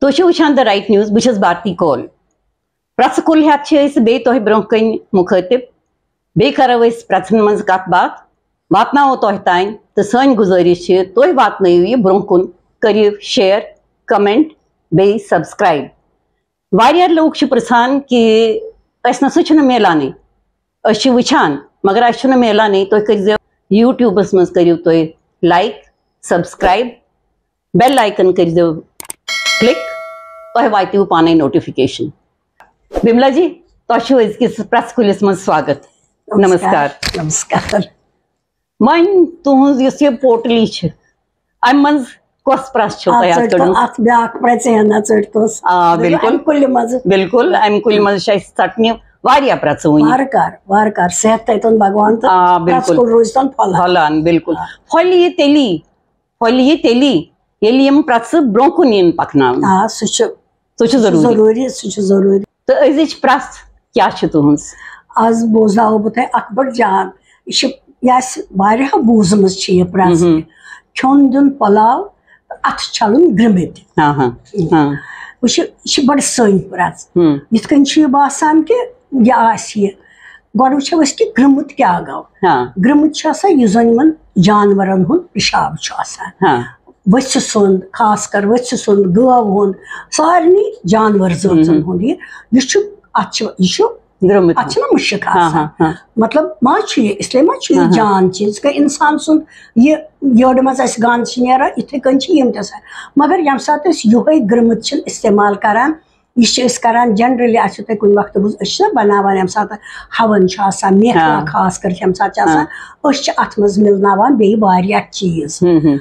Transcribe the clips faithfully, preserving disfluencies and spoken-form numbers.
تُہۍ چھِو وٕچھان The Right News، بہٕ چھَس بھارتی کول۔ پرٛژھہٕ کُل ہٮ۪تھ چھِ أسۍ بیٚیہِ تۄہہِ برٛونٛہہ کَنہِ مُخٲطِب۔ بیٚیہِ کَرو أسۍ پرٛژھَن منٛز کَتھ باتھ، واتناوو تۄہہِ تام۔ تہٕ سٲنۍ گُزٲرِش چھِ، تُہۍ واتنٲیِو یہِ برٛونٛہہ کُن، کٔرِو share، comment، بیٚیہِ subscribe۔ واریاہ لوٗکھ چھِ پرٛژھان کہِ أسۍ نہ سا چھِنہٕ میلانٕے، أسۍ چھِ وٕچھان مگر اَسہِ چھُنہٕ میلانٕے۔ تُہۍ کٔرۍزیو YouTubeس منٛز، کٔرِو تُہۍ like، subscribe، bell icon کٔرۍزیو click، تۄہہِ واتِوٕ پانے notification۔ بملا جی، تۄہہِ چھُو أزکِس پرٛژھ کُلِس منٛز سواگت۔ نمسکار۔ نمسکار۔ وۄنۍ تُہنٛز یُس یہِ پوٹلی چھِ، اَمہِ منٛز کۄس پرٛژھ چھو آ، تۄہہِ اَتھ ژٔٹۍ تو، کٔڑمٕژ؟ اَتھ بیٛاکھ پرٛژھ ہنا ژٔٹۍ توس۔ آ، بِلکُل۔ اَمہِ کُلہِ منٛز۔ بِلکُل، اَمہِ کُلہِ منٛز چھِ اَسہِ ژَٹنہِ واریاہ پرٛژھٕ وٕنہِ۔ وارٕ کارٕ، وارٕ کارٕ، صحت تھٲیتون بھگوان تہٕ آ، پرٛژھ بِلکُل۔ کُل روزتون پھۄلان۔ پھۄلان، بِلکُل۔ آ۔ پھۄلہِ یہِ تیٚلی، پھۄلہِ یہِ تیٚلی، ییٚلہِ یِم پرٛژھٕ برٛونٛہہ کُن یِن پَکناونہٕ۔ آ، سُہ چھُ، سُہ چھُ سُہ چھُ ضروٗری۔ ضروٗری، سُہ چھُ ضروٗری۔ تہٕ أزِچ پرٛژھ کیٛاہ چھِ تُہٕنٛز؟ آز بوزناوو بہٕ تۄہہِ اکھ بٔڑ جان۔ یہِ چھِ، یہِ اَسہِ واریاہو بوٗزمٕژ چھِ یہِ پرٛژھ۔ مہم۔ کھیوٚن دیُن پۄلاو تہٕ اَتھٕ چھَلُن گرٛمٕتۍ۔ ہاں، ہاں، ہاں۔ وٕچھ، یہِ چھِ بڑٕ سٔنۍ پرٛژھ۔ ہم۔ یِتھ کٔنۍ چھُ یہِ باسان کہِ یہِ آسہِ یہِ۔ گۄڈٕ وٕچھو أسۍ کہِ گرٛمُت کیٛاہ گوٚو۔ ہاں۔ گرٛمُت چھُ آسان یُس زَن یِمَن جانوَرَن ہُنٛد پِشاب چھُ آسان۔ ہاں۔ ؤژھِ سُنٛد، خاص کر ؤژھِ سُنٛد، گٲو ہُنٛد، سارنٕے جانوَر زٲژَن ہم۔ ہُنٛد یہِ، یہِ چھُ، اَتھ چھُ، یہِ چھُ، گرٛمُت۔ اَتھ چھُنہ مُشک ہاں، آسان۔ ہاں، ہاں۔ مطلب، ما چھُ یہِ، اس لیے ما چھُ یہِ ہاں، ہاں۔ جان چیٖز؟ یِتھ کٔنۍ اِنسان سُنٛد یہِ یٔڈ منٛز اَسہِ گنٛد چھِ نیران، یِتھَے کٔنۍ چھِ یِم تہِ آسان۔ مگر ییٚمہِ ساتہٕ أسۍ یِہوٚے گرٛمُت چھِنہٕ استعمال کران، یہِ چھِ أسۍ کران generally، اَسہِ چھُ تۄہہِ کُنہِ وقتہٕ بوٗز، أسۍ چھِنہ بناوان ییٚمہِ ساتہٕ ہَوَن چھُ آسان، میتھ ہاں۔ خاص کر چھِ ییٚمہِ ساتہٕ چھِ آسان، ہاں۔ أسۍ چھِ اَتھ منٛز مِلناوان بیٚیہِ واریاہ چیٖز۔ ہم، ہم۔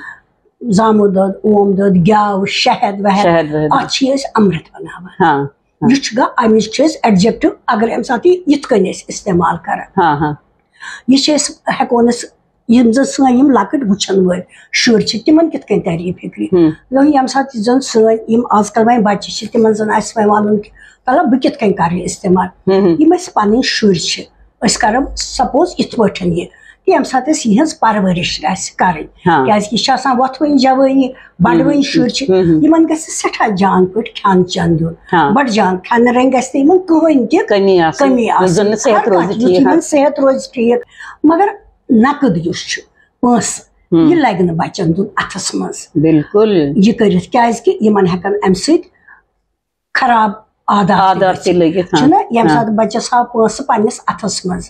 زامُت دۄد، اوم دۄد، گٮ۪و، شہد وہد۔ شہد وہد۔ اَتھ چھِ أسۍ امرت بناوان۔ ہاں، ہاں۔ یہِ چھُ گا-، اَمِچ چھِ أسۍ adjective، اگر اَمہِ ساتہٕ یہِ یِتھ کٔنۍ أسۍ استعمال کران۔ ہاں، ہاں۔ یہِ چھِ أسۍ ہٮ۪کو نہٕ س-، یِم زَن سٲنۍ یِم لۄکٕٹۍ وٕچھَن وٲلۍ شُرۍ چھِ، تِمَن کِتھ کٔنۍ تَرِ یہِ فِکرِ؟ ہم۔ یِم ییٚمہِ ساتہٕ زَن سٲنۍ یِم آز کَل وۄنۍ بَچہِ چھِ، تِمَن زَن آسہِ وۄنۍ وَنُن کہِ، مطلب، بہٕ کِتھ کٔنۍ کَرٕ یہِ استعمال؟ ہم، ہم۔ یِم اَسہِ پَنٕنۍ شُرۍ چھِ، أسۍ کَرو suppose یِتھ پٲٹھۍ یہِ، کہِ ییٚمہِ ساتہٕ أسۍ یِہٕنٛز پَرؤرِش آسہِ کَرٕنۍ، ہاں۔ کیٛازِکہِ یہِ چھِ آسان وۄتھوٕنۍ جوٲنی، بَڑوٕنۍ ہم، شُرۍ چھِ، ہم، ہم۔ یِمَن گژھِ سٮ۪ٹھاہ جان پٲٹھۍ کھٮ۪ن چٮ۪ن دیُن، ہاں۔ بَڑٕ جان، کھٮ۪نہٕ رَنٛگہِ گژھِ نہٕ یِمَن کٕہٕنۍ تہِ کمی آسٕنۍ، کٔمی یُس زَن آسٕنۍ۔ نہٕ صحت ہر روزِ کانٛہہ، یُتھ ٹھیٖک۔ یِمَن صحت روزِ ٹھیٖک۔ مگر نقد یُس چھُ، پونٛسہٕ، ہم۔ یہِ لگہِ نہٕ بچن دیُن اتھس منٛز۔ بِلکُل۔ یہِ کٔرِتھ، کیازِ کہِ یِمن ہٮ۪کن امہِ سۭتۍ خراب عادات تہِ عادات تہِ گٔژھِتھ۔ لٔگِتھ، ہاں۔ چھُنہ، ییٚمہِ ہاں۔ ساتہٕ بچس آو پونٛسہٕ پننِس اتھس منٛز،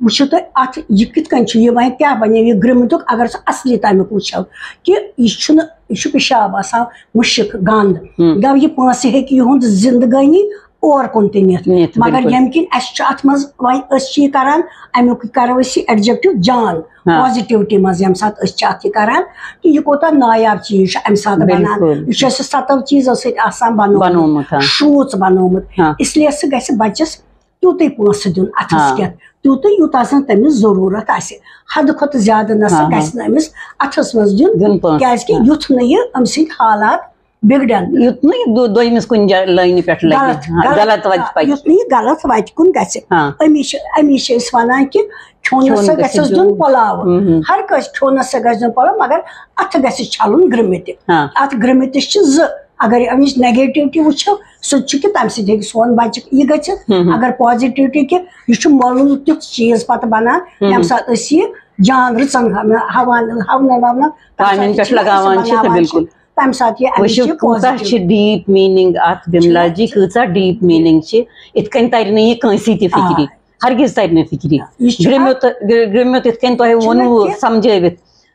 وٕچھِو تُہۍ اتھ، یہِ کِتھ کٔنۍ چھُ، یہِ وۄنۍ کیٛاہ بنیو یہِ گرٛمُتُک؟ اگر سُہ اصلی تمیُک وٕچھو کہِ یہِ چھُنہٕ، یہِ چھُ پِشاب آسان مُشک، گنٛد، ہم۔ گوٚو یہِ پونٛسہٕ ہیٚکہِ یِہُنٛد زندگٲنی اور کُن تہِ نِتھ۔ نِتھ، مگر بِلکُل۔ ییٚمہِ کِنۍ اَسہِ چھُ اَتھ منٛز وۄنۍ، أسۍ چھِ یہِ کَران، اَمیُک یہِ کَرو أسۍ یہِ adjective جان، ہاں۔ Positivity منٛز ییٚمہِ ساتہٕ أسۍ چھِ اَتھ یہِ کَران، کہِ یہِ کوٗتاہ نایاب چیٖز چھُ اَمہِ ساتہٕ بَنان۔ بِلکُل۔ یہِ چھُ اَسہِ سَتو چیٖزو سۭتۍ آسان بَنومُت۔ بَنومُت، ہاں۔ شوٗژ بَنومُت۔ ہاں۔ اس لیے سُہ گژھِ بَچَس تیُتُے پونٛسہٕ دیُن اَتھَس ہاں۔ کٮ۪تھ، تیوٗتُے یوٗتاہ زَن تٔمِس ضروٗرت آسہِ۔ حدٕ کھۄتہٕ زیادٕ نہ سا ہاں، ہاں۔ گژھِ نہٕ أمِس اَتھَس منٛز دیُن، دیُن پونٛسہٕ، کیٛازِکہِ ہاں۔ یُتھ نہٕ یہِ أمۍ سٕنٛدۍ حالات بِگڑن۔ یُتھ نہٕ یہِ دو-، دوٚیمِس کُنہِ جا-، لٲنہِ پٮ۪ٹھ لَگہِ۔ غلط، ہاں، غلط، غلط وَتہِ آ، پَکہِ۔ یُتھ نہٕ یہِ غلط وَتہِ کُن گژھِ۔ ہاں۔ أمی چھِ، أمی چھِ أسۍ وَنان کہِ کھیوٚن کھیوٚن ہسا گژھِ گژھٮ۪س دیُن دیُن۔ پۄلاوٕ۔ ہُم، ہُم۔ ہر کٲنٛسہِ کھیوٚنَس سا گژھِ دیُن پۄلاو، مگر اَتھٕ گژھِ چھَلُن گرٛمٕتہِ۔ ہاں۔ اَتھ گرٛمٕتِس چھِ زٕ، اگر أمِچ negativity وٕچھو، سُہ تہِ چھُ کہِ تَمہِ سۭتۍ ہیٚکہِ سون بَچہٕ یہِ گٔژھِتھ۔ ہُم، ہُم۔ اگر positivity کہِ یہِ چھُ مۄلُل تیُتھ چیٖز پَتہٕ بَنان، ہُم، ییٚمہِ ہُم۔ ساتہٕ أسۍ یہِ جان رٕژَن ہَوان، ہَوان، ہَونَن وَونَن، تَمہِ کامٮ۪ن ساتہٕ پٮ۪ٹھ چھِ لگاوان أسۍ چھِ تہٕ بَناوان چھِ۔ بِلکُل۔ تَمہِ ساتہٕ یہِ اَمِچ وٕچھِو، یہِ کوٗتاہ positive۔ چھِ deep meaning اَتھ، بِملا چھُنہ؟ جی، کۭژاہ deep meaning چھِ۔ یِتھ کٔنۍ تَرِ نہٕ یہِ کٲنٛسی تہِ فِکرِ۔ آ۔ ہرگز تَرِ نہٕ فِکرِ۔ یہِ چھُ گرٛمیُت، اَتھ گرٛ-، گرٛمیُت یِتھ کٔنۍ تۄہہِ چھُنہ ووٚنوُ، کہِ سَمجھٲوِتھ۔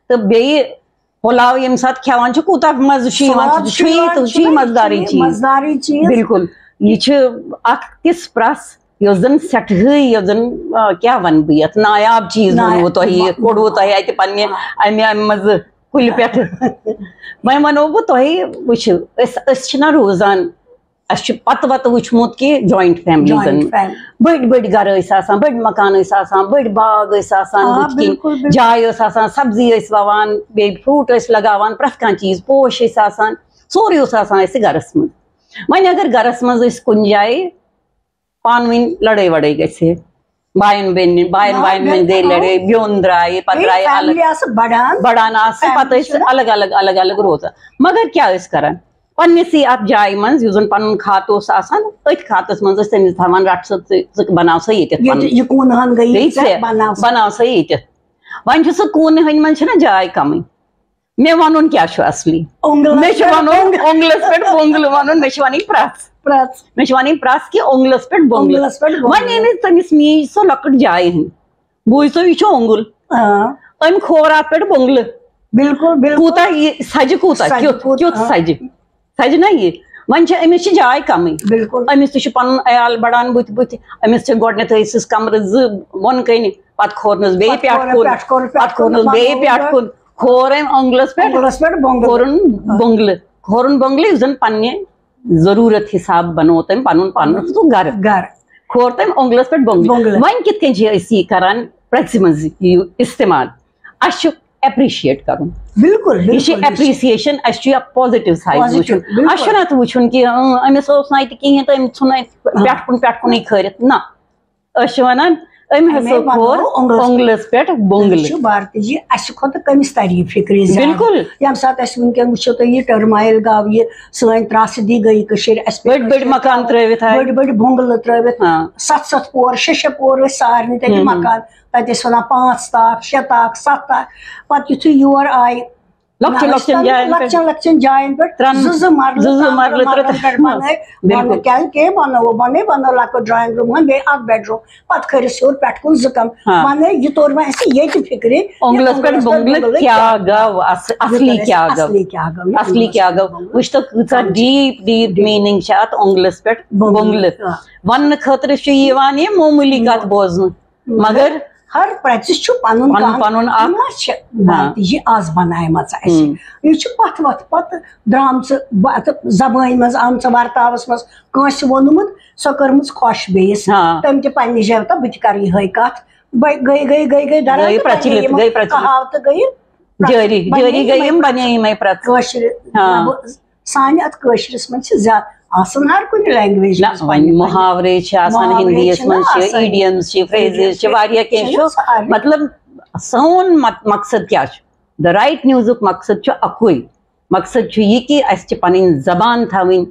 تہٕ بیٚیہِ پۄلاو ییٚمہِ ساتہٕ کھٮ۪وان چھِ، کوٗتاہ مَزٕ چھُ یِوان، سواد سُہ چھُ چھُ یِوان، یہِ، سُہ چھُ یہِ چھُ مَزٕدارٕے مَزٕدارٕے چیٖز۔ چیٖز۔ بِلکُل۔ یہِ چھِ اَکھ تِژھ پرٛژھ، یۄس زَن سٮ۪ٹھٕے، یۄس زَن، آ، کیٛاہ وَنہٕ بہٕ یَتھ، نایاب چیٖز نایاب۔ ووٚنوُ تۄہہِ، یہِ کوٚڑوُ تۄہہِ اَتہِ پنٛنہِ اَمہِ، اَمہِ منٛزٕ کُلہِ پٮ۪ٹھٕ۔ وۄنۍ وَنو بہٕ تۄہہِ، وٕچھِو، أسۍ، أسۍ چھِنہ روزان، اَسہِ چھُ پَتہٕ وَتہٕ وٕچھمُت کہِ joint family joint زَن۔ Family۔ بٔڑۍ بٔڑۍ گَرٕ ٲسۍ آسان، بٔڑۍ مکان ٲسۍ آسان، بٔڑۍ باغ ٲسۍ آسان، آ، بٕتھِ کِنۍ بِلکُل، بِلکُل۔ جاے ٲس آسان، سبزی ٲسۍ وَوان، بیٚیہِ fruit ٲسۍ لَگاوان، پرٛٮ۪تھ کانٛہہ چیٖز، پوش ٲسۍ آسان، سورُے اوس آسان اَسہِ گَرَس منٛز۔ وۄنۍ اگر گَرَس منٛز أسۍ کُنہِ جایہِ پانہٕ ؤنۍ لڑٲے وڑٲے گژھِ، باین بیٚنہِ، باین آ، باین منٛز گٔے بِلکُل۔ لڑٲے، بیوٚن درٛایہِ، پتہٕ بیٚیہِ درٛایہِ الگ۔ Family آسہٕ بڑان۔ بڑان آسہٕ، family پتہٕ ٲسۍ چھُنہ؟ الگ الگ، الگ الگ روزان۔ مگر کیٛاہ ٲسۍ کران؟ پننِسٕے اَتھ جایہِ منٛز، یُس زَن پَنُن خاتہٕ اوس آسان، أتھۍ خاتَس منٛز ٲسۍ تٔمِس تھاوان، "رَٹ سا ژٕ، ژٕ بَناو سا ییٚتٮ۪تھ ییٚتہِ پَنُن، یہِ کوٗنہٕ ہن گٔیی بیٚیہِ ژےٚ، ژےٚ بَناو سا۔" بَناو سا ییٚتٮ۪تھ۔ وۄنۍ چھُ سُہ کوٗنہٕ ہٕنٛدۍ منٛز چھِنہ جاے کَمٕے۔ مےٚ وَنُن کیٛاہ چھُ اَصلی؟ اوٚنٛگلَس مےٚ چھُ پٮ۪ٹھ وَنُن بۄنٛگلہٕ۔ اوٚنٛگلَس پٮ۪ٹھ بۄنٛگلہٕ وَنُن، مےٚ چھُ وَنٕنۍ پرٛٮ۪س۔ پرٛٮ۪س۔ مےٚ چھُ وَنٕنۍ پرٛٮ۪س کہِ اوٚنٛگلَس پٮ۪ٹھ بۄنٛگلہٕ۔ اوٚنٛگلَس پٮ۪ٹھ بۄنٛگلہٕ۔ وۄنۍ ییٚمِس تٔمِس میٖج سۄ لۄکٕٹ جاے ہٕنٛز، بوٗزۍ تو، یہِ چھُ اوٚنٛگُل۔ آ۔ أمۍ کھور اَتھ پٮ۪ٹھ بۄنٛگلہٕ۔ بِلکُل، بِلکُل۔ کوٗتاہ یہِ سَجہِ کوٗتاہ، سَجہِ کیُتھ، کوٗتاہ، کیُتھ آ۔ سَجہِ۔ سَجہِ نہ یہِ۔ وۄنۍ چھِ أمِس چھِ جاے کَمٕے۔ بِلکُل۔ أمِس تہِ چھُ پَنُن عیال بَڑان بٕتھِ بٕتھِ۔ أمِس چھِ گۄڈٕنٮ۪تھ ٲسِس کَمرٕ زٕ بۄن کَنہِ، پَتہٕ کھورنَس بیٚیہِ پَتہٕ پٮ۪ٹھ کھورُن، کُن، پٮ۪ٹھ کھورُن، پَتہٕ پٮ۪ٹھ کھورنَس کھورُن، بیٚیہِ پَتہٕ پٮ۪ٹھ کھورُن۔ کُن۔ کھور أمۍ اوٚنٛگلَس پٮ۪ٹھ۔ اوٚنٛگلَس پٮ۪ٹھ بۄنٛگلہٕ۔ کھورُن بۄنٛگلہٕ۔ کھورُن بۄنٛگلہٕ، یُس زَن پنٛنہِ ضروٗرت حساب بنوو تٔمۍ پنُن، پنُن سُہ گرٕ۔ گرٕ۔ کھور تٔمۍ اوٚنٛگلس پٮ۪ٹھ بۄنٛگلہٕ۔ بۄنٛگلہٕ۔ وۄنۍ کِتھ کٔنۍ چھِ أسۍ یہِ کران پرٛٮ۪ژِ منٛز یہِ استعمال؟ اَسہِ چھُ appreciate کرُن۔ بِلکُل، یہِ چھِ بِلکُل، یہِ چھِ appreciation، اَسہِ چھُ یہِ positive side positive، وٕچھُن۔ بِلکُل۔ اَسہِ چھُنہٕ اَتھ وٕچھُن کہِ، اۭں، أمِس اوس نہٕ اَتہِ کِہیٖنۍ تہٕ أمۍ ژھُن اَتہِ آ۔ پٮ۪ٹھ کُن، پٮ۪ٹھ کُنٕے کھٲرِتھ۔ نہ، أسۍ چھِ وَنان، أمۍ ہسا اَمے بَنوو کھور اوٚنٛگلَس اوٚنٛگلَس پٮ۪ٹھ بۄنٛگلہٕ۔ چھُ بھارتی جی، اَسہِ کھۄتہٕ کٔمِس تَری یہِ فِکرِ زیادٕ؟ بِلکُل۔ ییٚمہِ ساتہٕ اَسہِ وٕنکیٚن وٕچھو تُہۍ، یہِ turmoil گوٚو، یہِ سٲنۍ ترٛاس دی گٔیہِ کٔشیٖرِ، اَسہِ پٮ۪ٹھ بٔڑۍ بٔڑۍ کٔشیٖرِ مکان ترٛٲوِتھ آے۔ بٔڑۍ بٔڑۍ بۄنٛگلہٕ ترٛٲوِتھ، ہاں۔ ستھ ستھ پور، شےٚ شےٚ پور ٲسۍ سارنٕے تَتہِ ہُم، ہُم۔ مکان، تَتہِ ٲسۍ وَنان پانٛژھ تاکھ، شےٚ تاکھ، ستھ تاکھ۔ پَتہٕ یُتھُے یور آیہِ، لۄکچن نہ، لۄکچن أسۍ جاین پٮ۪ٹھ۔ لۄکچن لۄکچن جاین پٮ۪ٹھ ترٛن-، زٕ زٕ مرلہٕ، زٕ زٕ ترٛن مرلہٕ مرلن ترٛٲوِتھ۔ پٮ۪ٹھ بنٲے۔ بِلکُل۔ بنٲے کیٛازِ کہِ بنٲوو، بنٲے، بنٲو لۄکُٹ drawing room ہن، بیٚیہِ اکھ bedroom۔ پتہٕ کھٲرِس ہیوٚر پٮ۪ٹھ کُن زٕ کمرٕ۔ ہاں۔ بنٲے یہِ توٚر وۄنۍ اَسہِ ییٚتہِ فِکرِ۔ اوٚنٛگلس پٮ۪ٹھ اوٚنٛگلس پٮ۪ٹھ بۄنٛگلہٕ بۄنٛگلہٕ کیٛاہ کیٛاہ گوٚو؟ گوٚو؟ اص-، یہِ اصلی توٚر اَسہِ کیٛاہ گوٚو؟ اصلی کیٛاہ گوٚو؟ یہِ اصلی اوٚنٛگلس کیٛاہ پٮ۪ٹھ گوٚو؟ بۄنٛگلہٕ۔ وٕچھ تو، کۭژاہ ہاں۔ Deep، deep deep۔ Meaning چھِ اتھ اوٚنٛگلس پٮ۪ٹھ بۄنٛگلہٕ۔ بۄنٛگلہٕ۔ ہاں۔ وننہٕ خٲطرٕ چھُ یِوان یہِ معموٗلی کتھ بوزنہٕ۔ مگر ہر پرٛٮ۪ژِ چھُ پنُن پنُن، کانٛہہ پنُن اکھ۔ ما چھِ ہاں۔ بنٛد یہِ آز بنایمژ اَسہِ۔ ہم۔ یہِ چھُ پتھ وتھ پتہٕ درٛامژٕ ب-، اتھ زبٲنۍ منٛز آمژٕ ورتاوس منٛز کٲنٛسہِ ووٚنمُت، سۄ کٔرمٕژ خۄش بیٚیِس۔ ہاں۔ تٔمۍ تہِ پننہِ جایہِ، تہٕ بہٕ تہِ کرٕ یِہوٚے کتھ۔ بہٕ گٔے، گٔے، گٔے، گٔے، درٛاو گٔے تہٕ پرٛچلِت، پننہِ یِم گٔے پرٛچلِت۔ کہاوتہٕ گٔیہِ جٲری، بنے جٲری گٔے یِمے یِم، پرٛٮ۪ژٕ۔ بنے یِمے پرٛٮ۪ژٕ۔ کٲشرِ، ہاں۔ نہ بہٕ، سانہِ اتھ کٲشرِس منٛز چھِ زیادٕ آسان ہر کُنہِ language نہ، منٛز وۄنۍ پننہِ، پننہِ۔ محاورے چھِ آسان، محاورے ہندیس چھِنہ منٛز چھِ، آسان۔ Idioms چھِ، phrases چھِ، Idioms واریاہ کینٛہہ چھِنہ چھُ۔ سارے۔ مطلب، سون مق-، مقصد کیٛاہ چھُ؟ The right newsُک مقصد چھُ اَکُے۔ مقصد چھُ یہِ کہِ اَسہِ چھِ پنٕنۍ زبان تھاوٕنۍ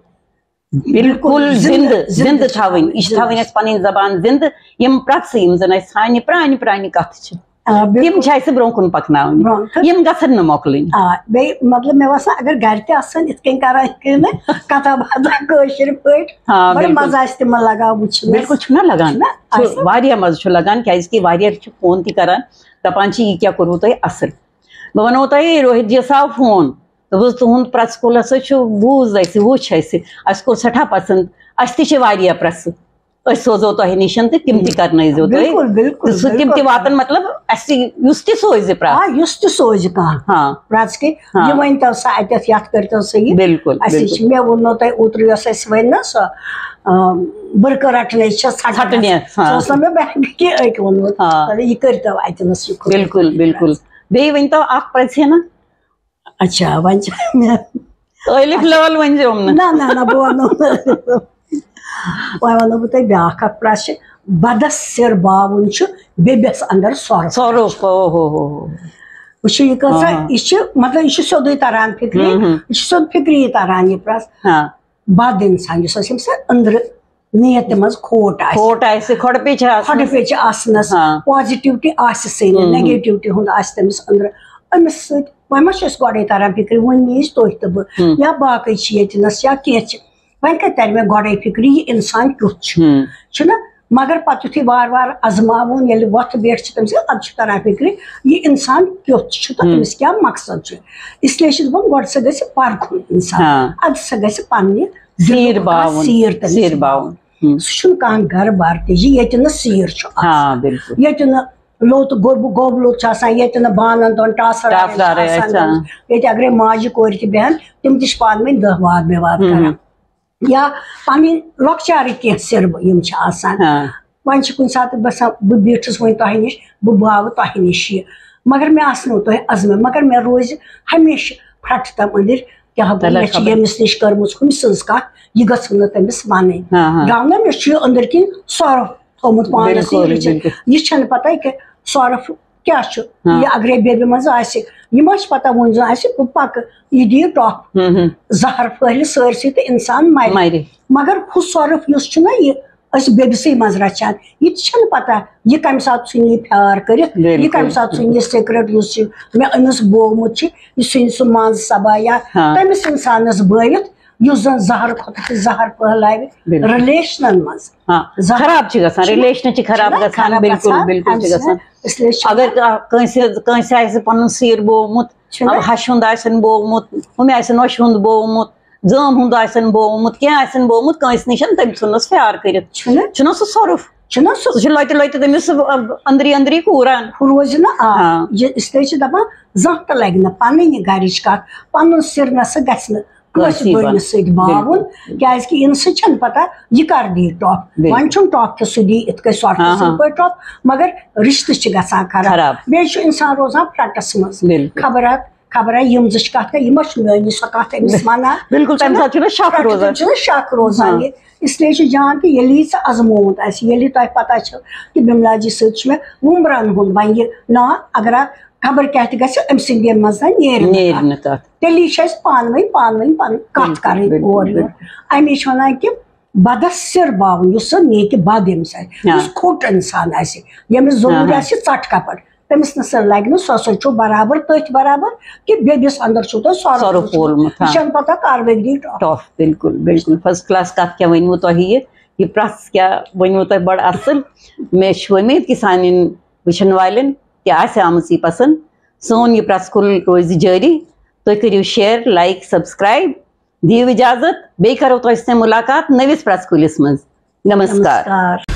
بِلکُل بِلکُل زِندٕ، زِندٕ، زِندٕ زِندٕ چھِ تھاوٕنۍ۔ تھاوٕنۍ۔ یہِ چھِ تھاوٕنۍ اَسہِ پنٕنۍ زبان زِندٕ۔ یِم پرٛٮ۪ژٕ، یِم زَن اَسہِ سانہِ پرٛانہِ پرٛانہِ کَتھٕ چھِ، آ، بِلکُل۔ تِم چھِ اَسہِ برٛونٛہہ کُن پَکناوٕنۍ۔ برٛونٛہہ۔ یِم گژھن نہٕ مۄکلٕنۍ۔ آ، بیٚیہِ مطلب مےٚ باسان اگر گَرِ تہِ آسَن یِتھ کٔنۍ کَران کِنہٕ کَتھا باتھا کٲشِر پٲٹھۍ، آ، بَڑٕ بِلکُل۔ مَزٕ آسہِ تِمَن لَگان وٕچھنَس۔ بِلکُل، چھُنہ لَگان؟ نہ، چھُ، آسہِ۔ واریاہ مَزٕ چھُ لَگان، کیٛازِکہِ واریاہ چھِ فون تہِ کَران، دَپان چھِ، "یہِ کیٛاہ کوٚروٕ تۄہہِ اَصٕل؟" بہٕ وَنو تۄہہِ، روہِت جی یَس آو فون، دوٚپُس، "تُہُنٛد پرٛٮ۪ژ کُل ہسا چھُ، بوٗز اَسہِ، وُچھ اَسہِ، اَسہِ کوٚر سٮ۪ٹھاہ پَسنٛد، اَسہِ تہِ چھِ واریاہ پرٛٮ۪ژٕ، أسۍ سوزو تۄہہِ نِش تہٕ تِم تہِ کرنٲیزیو تُہۍ۔" بِلکُل، بِلکُل، تہٕ سُہ تِم تہِ بِلکُل۔ واتَن، مطلب، اَسہِ یُس تہِ سوزِ پرٛٮ۪ژ۔ آ، یُس تہِ سوزِ کانٛہہ۔ ہاں۔ پرٛٮ۪ژ کہِ ہاں۔ یہِ ؤنۍ تو سا اَتٮ۪تھ، یَتھ کٔرۍ تو سا یہِ۔ بِلکُل، اَسہِ بِلکُل۔ چھِ، مےٚ ووٚن نو تۄہہِ اوترٕ یۄس اَسہِ وَنہِ نا سۄ، آ، بُرکہٕ رَٹنٕچ چھےٚ ژھٹنہِ۔ ژھٹنہِ، ہاں۔ سۄ ٲس نہٕ مےٚ بیٚیہِ أکۍ ووٚنمُت۔ ہاں۔ یہِ کٔرۍ تو اَتہِ نَس یہِ کھوٚت۔ بِلکُل، بِلکُل۔ بیٚیہِ ؤنۍ تو اَکھ پرٛٮ۪ژ ہنا۔ اچھا، وۄنۍ چھِ مےٚ ٲلِف لٲل ؤنۍ زیوم نہٕ۔ نہ، نہ، نہ، بہٕ وَنو نہٕ۔ وۄنۍ وَنو بہٕ تۄہہِ بیٛاکھ اَکھ پرٛٮ۪ژ چھِ، بدس سِر باوُن چھُ بیٚبِس اَندر سۄرُپھ۔ سۄرُپھ، او ہو ہو ہو۔ وٕچھِو، یہِ کۭژاہ، آ۔ یہِ چھِ، مطلب، یہِ چھِ سیوٚدُے تَران فِکرِ، ہُم، ہُم۔ یہِ چھِ سیوٚد فِکرِ یہِ تَران، یہِ پرٛٮ۪ژ۔ ہاں۔ بد اِنسان، یُس اَسہِ ییٚمہِ سۭتۍ أنٛدرٕ نیتہِ منٛز کھوٹ آسہِ۔ کھوٹ آسہِ، کھۄڈٕ پیچہِ آسنَس۔ کھۄڈٕ پیچہِ آسنَس، ہاں۔ Positivity آسہِ سٕے نہٕ، ہُم، ہُم۔ Negativity ہُنٛد آسہِ تٔمِس أنٛدرٕ۔ أمِس سۭتۍ وۄنۍ ما چھِ أسۍ گۄڈَے تَران فِکرِ، وۄنۍ میٖج تُہۍ تہٕ بہٕ، ہُم۔ یا باقٕے چھِ ییٚتہِ نَس یا کینٛہہ چھِ، وۄنۍ کَتہِ تَرِ مےٚ گۄڈَے فِکرِ، یہِ اِنسان کیُتھ چھُ؟ ہُم۔ چھُنہ؟ مگر پَتہٕ یُتھُے وارٕ وارٕ اَزماوُن، ییٚلہِ وۄتھٕ بیٹھ چھِ تٔمۍ سٕنٛز، اَدٕ چھُ تَران فِکرِ، یہِ اِنسان کیُتھ چھُ تہٕ ہُم۔ أمِس کیٛاہ مقصد چھُ۔ اِسلیے چھِ دَپان، گۄڈٕ سا گژھِ پَرکھُن اِنسان، ہاں۔ اَدٕ سا گژھِ پَننہِ سیٖر دِلُک کانٛہہ باوُن، سیٖر تٔمِس سیٖر باوُن۔ باوُن۔ ہُم۔ سُہ چھُنہٕ کانٛہہ گَرٕ بار تہِ، یہِ ییٚتہِ نہٕ سیٖر چھُ آسان۔ ہاں، بِلکُل۔ ییٚتہِ نہٕ لوٚت گوٚب-، گوٚب لوٚت چھُ آسان، ییٚتہِ نہٕ بانَن دۄن ٹاسہٕ رایَن چھِ ٹاسہٕ رایَن آسان چھِ آسان۔ گٔمٕژ۔ ییٚتہِ اگرے ماجہِ کورِ تہِ بیٚہن، تِم تہِ چھِ پانہٕ ؤنۍ دَہ واد بے واد ہُم۔ کَران۔ یا پَنٕنۍ لۄکچارٕکۍ کینٛہہ سِرٕ یِم چھِ آسان۔ ہاں۔ وۄنۍ چھِ کُنہِ ساتہٕ باسان، بہٕ بیٖٹھٕس وۄنۍ تۄہہِ نِش، بہٕ باوٕ تۄہہِ نِش یہِ۔ مگر مےٚ آسنو تۄہہِ عزمہٕ، مگر مےٚ روزِ ہمیشہِ پھرٛٹھ تَم أنٛدٕرۍ، کیٛاہ گوٚو، تَلے مےٚ چھِ خبر۔ ییٚمِس نِش کٔرمٕژ ہُمہِ سٕنٛز کَتھ، یہِ گٔژھٕم نہٕ تٔمِس وَنٕنۍ۔ ہاں، ہاں۔ گوٚو نا، مےٚ چھُ یہِ أنٛدٕرۍ کِنۍ سۄرُپھ تھوٚمُت پانَس بِلکُل، یہِ رٔچھِتھ۔ بِلکُل۔ یہِ چھَنہٕ پَتہ کہِ سۄرُپھ کیٛاہ چھُ؟ ہاں۔ یہِ اگرے بیٚبہِ منٛز آسہِ، یہِ ما چھِ پتہ وُنہِ زن آسہِ، بہٕ پکہٕ، یہِ دِیہِ ٹۄپھ۔ ہم، ہم۔ زہر پھٔہلہِ سٲرسٕے تہٕ انسان مرِ۔ مرِ۔ مگر ہُہ سۄرُپھ یُس چھُنہ یہِ أسۍ بیٚبسٕے منٛز رچھان، یہِ تہِ چھَنہٕ پتہ یہِ کمہِ ساتہٕ ژھُنہِ یہِ پھیار کٔرِتھ، یہِ بِلکُل۔ کمہِ ساتہٕ ژھُنہِ یہِ سِگریٹ یُس چھُ مےٚ أمِس بوومُت چھُ، یہِ ژھُنہِ سُہ منٛز صبا یا ہاں۔ تٔمِس انسانس بٲوِتھ، یُس زن زہر کھۄتہٕ تہِ زہر پھٔہلاوِ بِلکُل۔ رِلیشنن منٛز۔ ہاں، زہر خراب چھِ گژھان، چھُنہ؟ رِلیشنہٕ چھِ خراب چھُنہ گژھان، خراب بِلکُل، گژھان، بِلکُل چھِ اَمہِ سۭتۍ گژھان۔ اس لیے چھُنہ اگر کانٛہہ، کٲنٛسہِ، کٲنٛسہِ آسہِ پنُن سیٖر بوومُت، چھُنہ؟ ہَشہِ ہُنٛد آسن بوومُت، ہُمہِ آسہِ نۄشہِ ہُنٛد بوومُت، زٲم ہُنٛد آسن بوومُت، کینٛہہ آسن بوومُت کٲنٛسہِ نِش، تٔمۍ ژھُننَس فیار کٔرِتھ۔ چھُنہ؟ چھُنہ سُہ سۄرُپھ؟ چھُنہ سُہ؟ سُہ چھُ لۄتہِ لۄتہِ تٔمِس، آ، أنٛدری أنٛدری کوٗران۔ ہُہ روزِ نہٕ، آ، ہاں۔ یہِ، اس لیے چھِ دَپان، زانٛہہ تہِ لَگہِ نہٕ پَنٕنۍ یہِ گَرِچ کَتھ، پَنُن سِر نہ سا گژھِ نہٕ کٲنٛسہِ کٲنٛسہِ دوٚیمِس وَن-، سۭتۍ باوُن، بِلکُل۔ کیٛازِ کہِ اِنسان چھَنہٕ پَتہ یہِ کَر دی ٹۄپھ۔ بِلکُل۔ وۄنۍ چھُنہٕ ٹۄپھ کہِ سُہ دی یِتھ کٔنۍ سۄرپھٕ ہاں، سٕنٛدۍ ہاں۔ پٲٹھۍ ٹۄپھ، مگر رِشتہٕ چھِ گژھان خراب۔ خراب۔ بیٚیہِ چھُ اِنسان روزان فرٛٹَس منٛز۔ بِلکُل۔ خبر اَتھ خبرا یِم زٕ چھِ کَتھ کَران، یِم ما چھِ میٲنی سۄ کَتھ أمِس وَنان؟ بِلکُل، تَمہِ ساتہٕ چھُنہ شک روزان۔ چھُنہ شک روزان ہاں۔ یہِ۔ اس لیے چھُ جان کہِ ییٚلہِ یہِ ژٕ آزمومُت آسہِ، ییٚلہِ تۄہہِ پَتہ چھو کہِ بِملا جی سۭتۍ چھُ مےٚ وُمبرَن ہُنٛد وۄنۍ یہِ ناو، اگر خبر کیٛاہ تہِ گژھِ، أمۍ سٕنٛدِ منٛز زَن نیرِ نہٕ نیرِ کَتھ۔ نہٕ کَتھ۔ تیٚلی چھِ اَسہِ پانہٕ ؤنۍ، پانہٕ ؤنۍ پَنٕنۍ کَتھ بِلکُل، کَرٕنۍ بِلکُل، اورٕ یورٕ۔ بِلکُل۔ اَمی چھِ وَنان کہِ بدس سِر باوُن، یُس زَن نیکہِ بد ییٚمِس آسہِ، ہاں۔ یُس کھوٚٹ اِنسان آسہِ، ییٚمِس ضروٗری ہاں، ہاں۔ آسہِ ژَٹھ کپڑ، تٔمِس نہٕ سا لگہِ نہٕ، سُہ ہسا چھُ برابر تٔتھۍ برابر کہِ بیٚبِس اندر چھُ تۄہہِ سۄرُپھ سۄرُپھ وولمُت۔ وولمُت، یہِ ہاں۔ چھَنہٕ پتہ کر وۄتھِ دی ٹۄپھ۔ ٹۄپھ، بِلکُل، بِلکُل۔ First class کتھ کیٛاہ ؤنوٕ تۄہہِ یہِ؟ یہِ پرٛژھ کیٛاہ ؤنوٕ تۄہہِ بڑٕ اصٕل۔ مےٚ چھِ وۄمید کہِ سانٮ۪ن وٕچھن والٮ۪ن تہِ آسہِ آمٕژ یہِ پسنٛد۔ سون یہِ پرٛژھ کُل روزِ جٲری۔ تُہۍ کٔرِو share، like، subscribe۔ دِیِو اِجازت، بیٚیہِ کرو تۄہہِ سۭتۍ مُلاقات نٔوِس پرٛژھ کُلِس منٛز۔ نمسکار۔ نمسکار۔